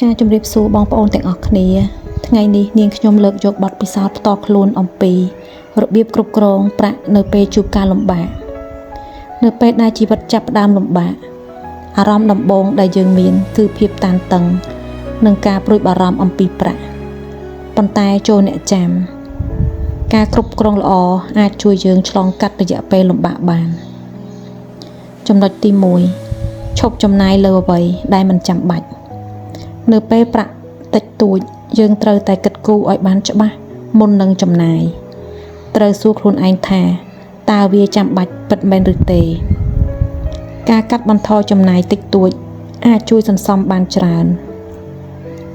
ចាជំរាបសួរបងប្អូនទាំងអស់គ្នាថ្ងៃនេះនាងខ្ញុំលើកយកបទពិសោធន៍ផ្ទាល់ខ្លួនអំពីរបៀបគ្រប់គ្រងប្រាក់នៅពេលជួបការលំបាកនៅពេលដែលជីវិតចាប់ផ្ដើមលំបាកអារម្មណ៍ដំបូងដែលយើងមានគឺភាពតានតឹងនិងការព្រួយបារម្ភអំពីប្រាក់ប៉ុន្តែចូលអ្នកចាំការគ្រប់គ្រងល្អអាចជួយយើងឆ្លងកាត់រយៈពេលលំបាកបានចំណុចទី1ឈប់ចំណាយលើអ្វីដែលមិនចាំបាច់ នៅពេលប្រាក់តិចតួចយើងត្រូវតែគិតគូរឲ្យបានច្បាស់មុននឹងចំណាយត្រូវសួរខ្លួនឯងថាតើវាចាំបាច់ពិតមែនឬទេការកាត់បន្ថយចំណាយតិចតួចអាចជួយសន្សំបានច្រើន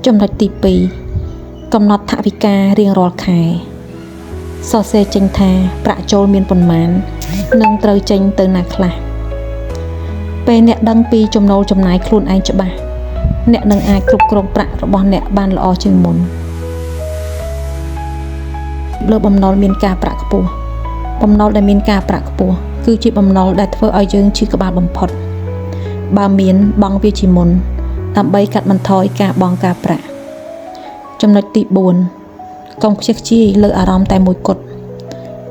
ចំណុចទី2កំណត់ថវិការៀងរាល់ខែសរសេរចេញថាប្រាក់ចូលមានប៉ុន្មាននិងត្រូវចេញទៅណាខ្លះពេលអ្នកដឹងពីចំណូលចំណាយខ្លួនឯងច្បាស់អ្នកនឹងអាចគ្រប់គ្រងប្រាក់របស់អ្នកបានល្អជាងមុនលើបំណុលមានការប្រាក់ខ្ពស់បំណុលដែលមានការប្រាក់ខ្ពស់គឺជាបំណុលដែលធ្វើឲ្យយើងឈឺក្បាលបំផុតបើមានបង់វាជាមុនដើម្បីកាត់បន្ថយការបង់ការប្រាក់ចំណុចទី4កុំខ្ជះខ្ជាយលើអារម្មណ៍តែមួយគត់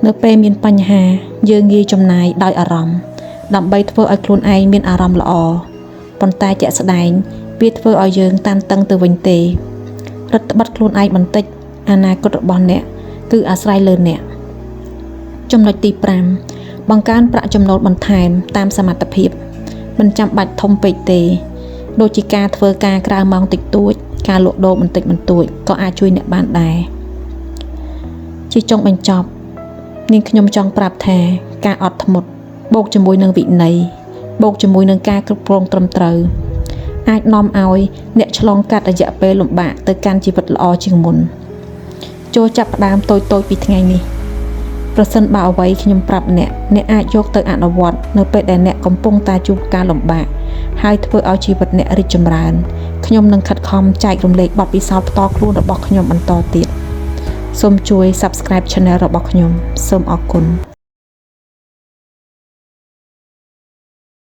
នៅពេលមានបញ្ហាយើងងាយចំណាយដោយអារម្មណ៍ដើម្បីធ្វើឲ្យខ្លួនឯងមានអារម្មណ៍ល្អប៉ុន្តែជាក់ស្ដែងវាធ្វើឲ្យយើងតានតឹងទៅវិញទេរឹតត្បិតខ្លួនឯងបន្តិចអនាគតរបស់អ្នកគឺអាស្រ័យលើអ្នកចំណុចទី5បង្កើនប្រាក់ចំណូលបន្ថែមតាមសមត្ថភាពមិនចាំបាច់ធំពេកទេដូចជាការធ្វើការក្រៅម៉ោងតិចតួចការលក់ដូរបន្តិចបន្តួចក៏អាចជួយអ្នកបានដែរជាចុងបញ្ចប់នាងខ្ញុំចង់ប្រាប់ថាការអត់ធ្មត់បូកជាមួយនឹងវិន័យបូកជាមួយនឹងការគ្រប់គ្រងត្រឹមត្រូវអាចនាំឲ្យអ្នកឆ្លងកាត់រយៈពេលលំបាកទៅកាន់ជីវិតល្អជាងមុនចូលចាប់ផ្ដើមតូចៗពីថ្ងៃនេះប្រសិនបើអ្វីខ្ញុំប្រាប់អ្នកអ្នកអាចយកទៅអនុវត្តនៅពេលដែលអ្នកកំពុងតែជួបការលំបាកហើយធ្វើឲ្យជីវិតអ្នករីកចម្រើនខ្ញុំនឹងខិតខំចែករំលែកបទពិសោធន៍ផ្ទាល់ខ្លួនរបស់ខ្ញុំបន្តទៀតសូមជួយ Subscribe Channel របស់ខ្ញុំសូមអរគុណ។